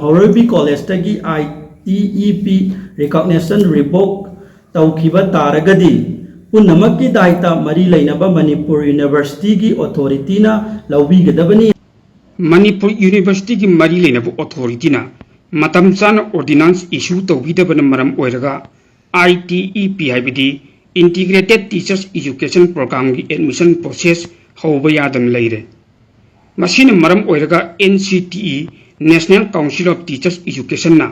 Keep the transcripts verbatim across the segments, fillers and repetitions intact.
Haoreibi ꯀꯣꯂꯦꯖꯇꯒꯤ I T E P recognition revoke ꯇꯧꯈꯤꯕ ꯇꯥꯔꯒꯗꯤ, ꯄꯨꯝꯅꯃꯛꯀꯤ ꯗꯥꯏꯇ ꯃꯔꯤ ꯂꯩꯅꯕ ꯃꯅꯤꯄꯨꯔ ꯌꯨꯅꯤꯚꯔꯁꯤꯇꯤꯒꯤ ꯑꯣꯊꯣꯔꯤꯇꯤꯅ ꯂꯧꯕꯤꯒꯗꯕꯅꯤ꯫ ꯃꯅꯤꯄꯨꯔ ꯌꯨꯅꯤꯚꯔꯁꯤꯇꯤꯒꯤ ꯃꯔꯤ ꯂꯩꯅꯕ ꯑꯣꯊꯣꯔꯤꯇꯤꯅ ꯃꯇꯝ ꯆꯥꯅ ꯑꯣꯔꯗꯤꯅꯥꯟꯁ ꯏꯁꯨ ꯇꯧꯕꯤꯗꯕꯅ ꯃꯔꯝ ꯑꯣꯏꯔꯒ, I T E P ꯍꯥꯏꯕꯗꯤ Integrated Teachers Education Programꯒꯤ admission process ꯍꯧꯕ ꯌꯥꯗꯅ ꯂꯩꯔꯦ꯫ ꯃꯁꯤꯅ ꯃꯔꯝ ꯑꯣꯏꯔꯒ N C T E, National Council of Teachers Educationꯅ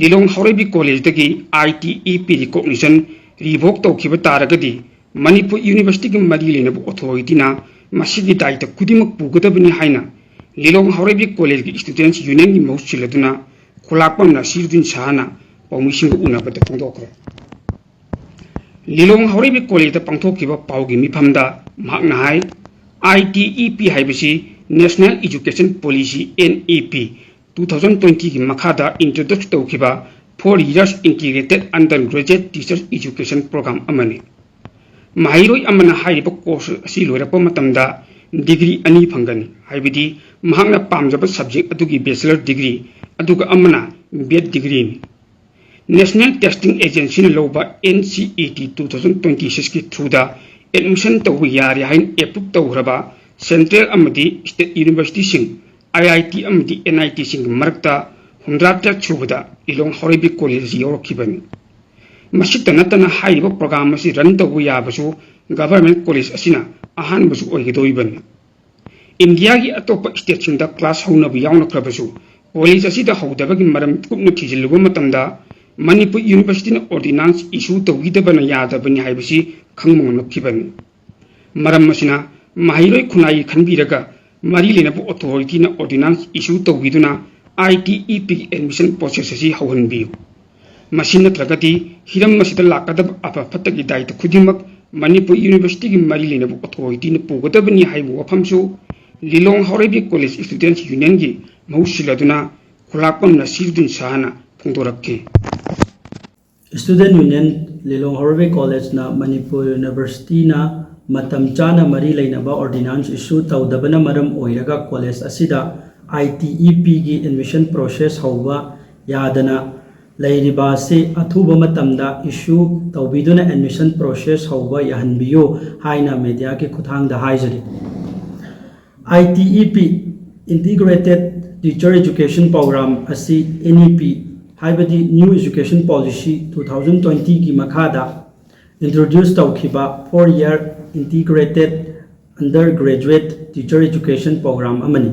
Lilong Haoreibi ꯀꯣꯂꯦꯖꯇꯒꯤ I T E P recognition revoke ꯇꯧꯈꯤꯕ ꯇꯥꯔꯒꯗꯤ, ꯃꯅꯤꯄꯨꯔ ꯌꯨꯅꯤꯚꯔꯁꯤꯇꯤꯒꯤ ꯃꯔꯤ ꯂꯩꯅꯕ ꯑꯣꯊꯣꯔꯤꯇꯤꯅ ꯃꯁꯤꯒꯤ ꯗꯥꯏꯇ ꯈꯨꯗꯤꯡꯃꯛ ꯄꯨꯒꯗꯕꯅꯤ ꯍꯥꯏꯅ ꯂꯤꯂꯣꯡ ꯍꯥꯎꯔꯩꯕꯤ ꯀꯣꯂꯦꯖꯒꯤ Students Unionꯒꯤ ꯃꯍꯨꯠ ꯁꯤꯜꯂꯗꯨꯅ ꯈꯨꯂꯥꯛꯄꯝ ꯅꯁꯤꯔꯨꯗꯤꯟ ꯁꯍꯥꯅ ꯄꯥꯎꯃꯤꯁꯤꯡꯒ ꯎꯅꯕꯗ ꯐꯣꯡꯗꯣꯛꯈ꯭ꯔꯦ꯫ ꯂꯤꯂꯣꯡ ꯍꯥꯎꯔꯩꯕꯤ ꯀꯣꯂꯦꯖꯇ ꯄꯥꯡꯊꯣꯛꯈꯤꯕ ꯄꯥꯎꯒꯤ ꯃꯤꯐꯝꯗ ꯃꯍꯥꯛꯅ ꯍꯥꯏ, I T E P ꯍꯥꯏꯕꯁꯤ National Education Policy, N E P, two thousand twentyꯒꯤ ꯃꯈꯥꯗ introduce ꯇꯧꯈꯤꯕ four years integrated undergraduate teachers education program ꯑꯃꯅꯤ꯫ ꯃꯍꯩꯔꯣꯏ ꯑꯃꯅ ꯍꯥꯏꯔꯤꯕ course ꯑꯁꯤ ꯂꯣꯏꯔꯛꯄ ꯃꯇꯝꯗ degree ꯑꯅꯤ ꯐꯪꯒꯅꯤ, ꯍꯥꯏꯕꯗꯤ ꯃꯍꯥꯛꯅ ꯄꯥꯝꯖꯕ subject ꯑꯗꯨꯒꯤ bachelor degree, ꯑꯗꯨꯒ ꯑꯃꯅ B.Ed degreeꯅꯤ꯫ National Testing Agencyꯅ ꯂꯧꯕ N C E T two thousand twenty sixꯀꯤ throughꯗ admission ꯇꯧꯕ ꯌꯥꯔꯦ ꯍꯥꯏꯅ approve ꯇꯧꯈ꯭ꯔꯕ central ꯑꯃꯗꯤ state universityꯁꯤꯡ, I I T ꯑꯃꯗꯤ N I Tꯁꯤꯡꯒꯤ ꯃꯔꯛꯇ ꯍꯨꯝꯗ꯭ꯔꯥ ꯇꯔꯦꯠ ꯁꯨꯕꯗ ꯂꯤꯂꯣꯡ ꯍꯥꯎꯔꯩꯕꯤ ꯀꯣꯂꯦꯖ ꯑꯁꯤ ꯌꯥꯎꯔꯛꯈꯤꯕꯅꯤ꯫ ꯃꯁꯤꯇ ꯅꯠꯇꯅ ꯍꯥꯏꯔꯤꯕ program ꯑꯁꯤ run ꯇꯧꯕ ꯌꯥꯕꯁꯨ government college ꯑꯁꯤꯅ ꯑꯍꯥꯟꯕꯁꯨ ꯑꯣꯏꯒꯗꯧꯔꯤꯕꯅꯤ꯫ ꯏꯟꯗꯤꯌꯥꯒꯤ ꯑꯇꯣꯞꯄ stateꯁꯤꯡꯗ class ꯍꯧꯅꯕ ꯌꯥꯎꯅꯈ꯭ꯔꯕꯁꯨ, ꯀꯣꯂꯦꯖ ꯑꯁꯤꯗ ꯍꯧꯗꯕꯒꯤ ꯃꯔꯝ ꯀꯨꯞꯅ ꯊꯤꯖꯤꯜꯂꯨꯕ ꯃꯇꯝꯗ, ꯃꯅꯤꯄꯨꯔ ꯌꯨꯅꯤꯚꯔꯁꯤꯇꯤꯅ ordinance issue ꯇꯧꯕꯤꯗꯕꯅ ꯌꯥꯗꯕꯅꯤ ꯍꯥꯏꯕꯁꯤ ꯈꯪꯕ ꯉꯝꯂꯛꯈꯤꯕꯅꯤ꯫ ꯃꯔꯝ ꯑꯁꯤꯅ, ꯃꯍꯩꯔꯣꯏ ꯈꯨꯟꯅꯥꯏꯒꯤ ꯈꯟꯕꯤꯔꯒ, ꯃꯔꯤ ꯂꯩꯅꯕ authorityꯅ ordinance issue ꯇꯧꯕꯤꯗꯨꯅ I T E Pꯒꯤ admission process ꯑꯁꯤ ꯍꯧꯍꯟꯕꯤꯌꯨ꯫ ꯃꯁꯤ ꯅꯠꯇ꯭ꯔꯒꯗꯤ, ꯍꯤꯔꯝ ꯑꯁꯤꯗ ꯂꯥꯛꯀꯗꯕ ꯑꯐ ꯐꯠꯇꯒꯤ ꯗꯥꯏꯇ ꯈꯨꯗꯤꯡꯃꯛ ꯃꯅꯤꯄꯨꯔ ꯌꯨꯅꯤꯚꯔꯁꯤꯇꯤꯒꯤ ꯃꯔꯤ ꯂꯩꯅꯕ authorityꯅ ꯄꯨꯒꯗꯕꯅꯤ ꯍꯥꯏꯕ ꯋꯥꯐꯝꯁꯨ ꯂꯤꯂꯣꯡ ꯍꯥꯎꯔꯩꯕꯤ College Students Unionꯒꯤ ꯃꯍꯨꯠ ꯁꯤꯜꯂꯗꯨꯅ ꯈꯨꯂꯥꯛꯄꯝ ꯅꯁꯤꯔꯨꯗꯤꯟ ꯁꯍꯥꯅ ꯐꯣꯡꯗꯣꯔꯛꯈꯤ꯫ Student Union ꯂꯤꯂꯣꯡ ꯍꯥꯎꯔꯩꯕꯤ Collegeꯅ ꯃꯅꯤꯄꯨꯔ ꯌꯨꯅꯤꯚꯔꯁꯤꯇꯤꯅ ꯃꯇꯝ ꯆꯥꯅ ꯃꯔꯤ ꯂꯩꯅꯕ ordinance issue ꯇꯧꯗꯕꯅ ꯃꯔꯝ ꯑꯣꯏꯔꯒ college ꯑꯁꯤꯗ I T E Pꯒꯤ admission process ꯍꯧꯕ ꯌꯥꯗꯅ ꯂꯩꯔꯤꯕ ꯑꯁꯤ ꯑꯊꯨꯕ ꯃꯇꯝꯗ issue ꯇꯧꯕꯤꯗꯨꯅ admission process ꯍꯧꯕ ꯌꯥꯍꯟꯕꯤꯌꯨ ꯍꯥꯏꯅ mediaꯒꯤ ꯈꯨꯠꯊꯥꯡꯗ ꯍꯥꯏꯖꯔꯤ꯫ I T E P, Integrated Teacher Education Program ꯑꯁꯤ N E P ꯍꯥꯏꯕꯗꯤ New Education Policy two thousand twentyꯒꯤ ꯃꯈꯥꯗ introduce ꯇꯧꯈꯤꯕ four year integrated undergraduate teacher education program ꯑꯃꯅꯤ꯫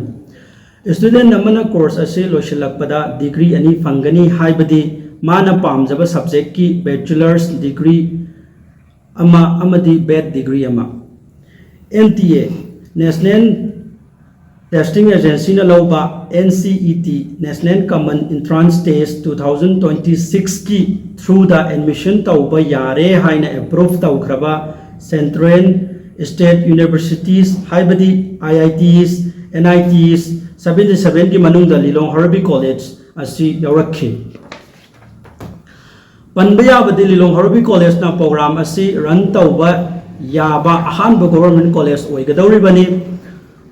Student ꯑꯃꯅ course ꯑꯁꯤ ꯂꯣꯏꯁꯤꯜꯂꯛꯄꯗ degree ꯑꯅꯤ ꯐꯪꯒꯅꯤ, ꯍꯥꯏꯕꯗꯤ ꯃꯥꯅ ꯄꯥꯝꯖꯕ subjectꯀꯤ bachelor's degree ꯑꯃ ꯑꯃꯗꯤ B.Ed degree ꯑꯃ꯫ N T A, National Testing Agencyꯅ ꯂꯧꯕ N C E T, National Common Entrance Test two thousand twenty-sixꯀꯤ through ꯗ admission ꯇꯧꯕ ꯌꯥꯔꯦ ꯍꯥꯏꯅ approve ꯇꯧꯈ꯭ꯔꯕ central state universities, ꯍꯥꯏꯕꯗꯤ I I Ts, N I Ts, seventy sevenꯒꯤ ꯃꯅꯨꯡꯗ Lilong Harvey College ꯑꯁꯤ ꯌꯥꯎꯔꯛꯈꯤ꯫ ꯄꯟꯕ ꯌꯥꯕꯗꯤ Lilong Harvey Collegeꯅ program ꯑꯁꯤ run ꯇꯧꯕ ꯌꯥꯕ ꯑꯍꯥꯟꯕ government college ꯑꯣꯏꯒꯗꯧꯔꯤꯕꯅꯤ꯫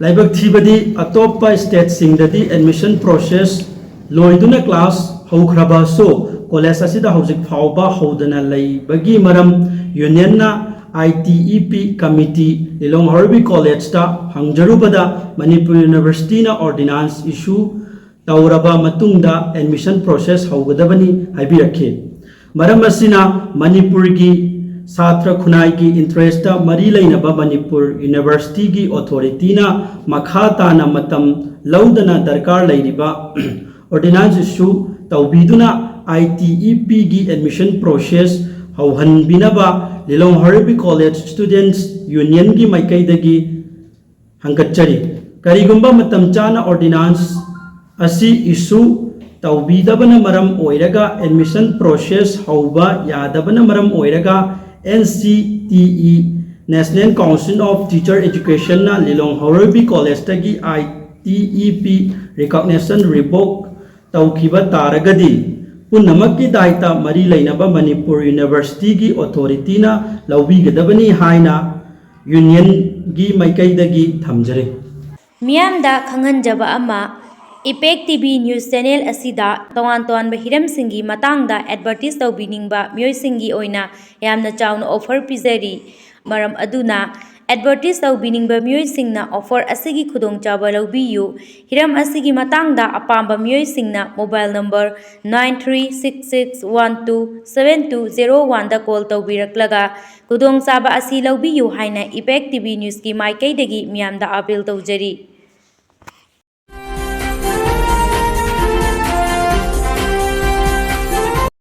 ꯂꯥꯏꯕꯛ ꯊꯤꯕꯗꯤ ꯑꯇꯣꯞꯄ stateꯁꯤꯡꯗꯗꯤ admission process ꯂꯣꯏꯗꯨꯅ class ꯍꯧꯈ꯭ꯔꯕꯁꯨ college ꯑꯁꯤꯗ ꯍꯧꯖꯤꯛ ꯐꯥꯎꯕ ꯍꯧꯗꯅ ꯂꯩꯕꯒꯤ ꯃꯔꯝ unionꯅ I T E P committee Lilong Harvey Collegeꯇ ꯍꯪꯖꯔꯨꯕꯗ Manipur Universityꯅ ordinance issue ꯇꯧꯔꯕ ꯃꯇꯨꯡꯗ admission process ꯍꯧꯒꯗꯕꯅꯤ ꯍꯥꯏꯕꯤꯔꯛꯈꯤ꯫ ꯃꯔꯝ ꯑꯁꯤꯅ ꯃꯅꯤꯄꯨꯔꯒꯤ ꯁꯥꯇ꯭ꯔ ꯈꯨꯟꯅꯥꯏꯒꯤ interestꯇ ꯃꯔꯤ ꯂꯩꯅꯕ ꯃꯅꯤꯄꯨꯔ Universityꯒꯤ authorityꯅ ꯃꯈꯥ ꯇꯥꯅ ꯃꯇꯝ ꯂꯧꯗꯅ ꯗꯔꯀꯥꯔ ꯂꯩꯔꯤꯕ ordinance issue ꯇꯧꯕꯤꯗꯨꯅ I T E Pꯒꯤ admission process ꯍꯧꯍꯟꯕꯤꯅꯕ Lilong Harvey College Students Unionꯒꯤ ꯃꯥꯏꯀꯩꯗꯒꯤ ꯍꯪꯒꯠꯆꯔꯤ꯫ ꯀꯔꯤꯒꯨꯝꯕ ꯃꯇꯝ ꯆꯥꯅ ordinance ꯑꯁꯤ issue ꯇꯧꯕꯤꯗꯕꯅ ꯃꯔꯝ ꯑꯣꯏꯔꯒ admission process ꯍꯧꯕ ꯌꯥꯗꯕꯅ ꯃꯔꯝ ꯑꯣꯏꯔꯒ N C T E, National Council of Teacher Educationꯅ Lilong Harvey Collegeꯇꯒꯤ I T E P recognition revoke ꯇꯧꯈꯤꯕ ꯇꯥꯔꯒꯗꯤ ꯄꯨꯝꯅꯃꯛꯀꯤ ꯗꯥꯏꯇ ꯃꯔꯤ ꯂꯩꯅꯕ ꯃꯅꯤꯄꯨꯔ Universityꯒꯤ authorityꯅ ꯂꯧꯕꯤꯒꯗꯕꯅꯤ ꯍꯥꯏꯅ unionꯒꯤ ꯃꯥꯏꯀꯩꯗꯒꯤ ꯊꯝꯖꯔꯤ꯫ ꯃꯤꯌꯥꯝꯗ ꯈꯪꯍꯟꯖꯕ ꯑꯃ, Impact T V News Channel ꯑꯁꯤꯗ ꯇꯣꯉꯥꯟ ꯇꯣꯉꯥꯟꯕ ꯍꯤꯔꯝꯁꯤꯡꯒꯤ ꯃꯇꯥꯡꯗ advertise ꯇꯧꯕꯤꯅꯤꯡꯕ ꯃꯤꯑꯣꯏꯁꯤꯡꯒꯤ ꯑꯣꯏꯅ ꯌꯥꯝꯅ ꯆꯥꯎꯅ offer ꯄꯤꯖꯔꯤ꯫ ꯃꯔꯝ ꯑꯗꯨꯅ advertise ꯇꯧꯕꯤꯅꯤꯡꯕ ꯃꯤꯑꯣꯏꯁꯤꯡꯅ offer ꯑꯁꯤꯒꯤ ꯈꯨꯗꯣꯡꯆꯥꯕ ꯂꯧꯕꯤꯌꯨ꯫ ꯍꯤꯔꯝ ꯑꯁꯤꯒꯤ ꯃꯇꯥꯡꯗ ꯑꯄꯥꯝꯕ ꯃꯤꯑꯣꯏꯁꯤꯡꯅ mobile number nine three six six one two seven two zero one ꯗ call ꯇꯧꯕꯤꯔꯛꯂꯒ ꯈꯨꯗꯣꯡꯆꯥꯕ ꯑꯁꯤ ꯂꯧꯕꯤꯌꯨ ꯍꯥꯏꯅ Impact T V News ꯀꯤ ꯃꯥꯏꯀꯩꯗꯒꯤ ꯃꯤꯌꯥꯝꯗ appeal ꯇꯧꯖꯔꯤ꯫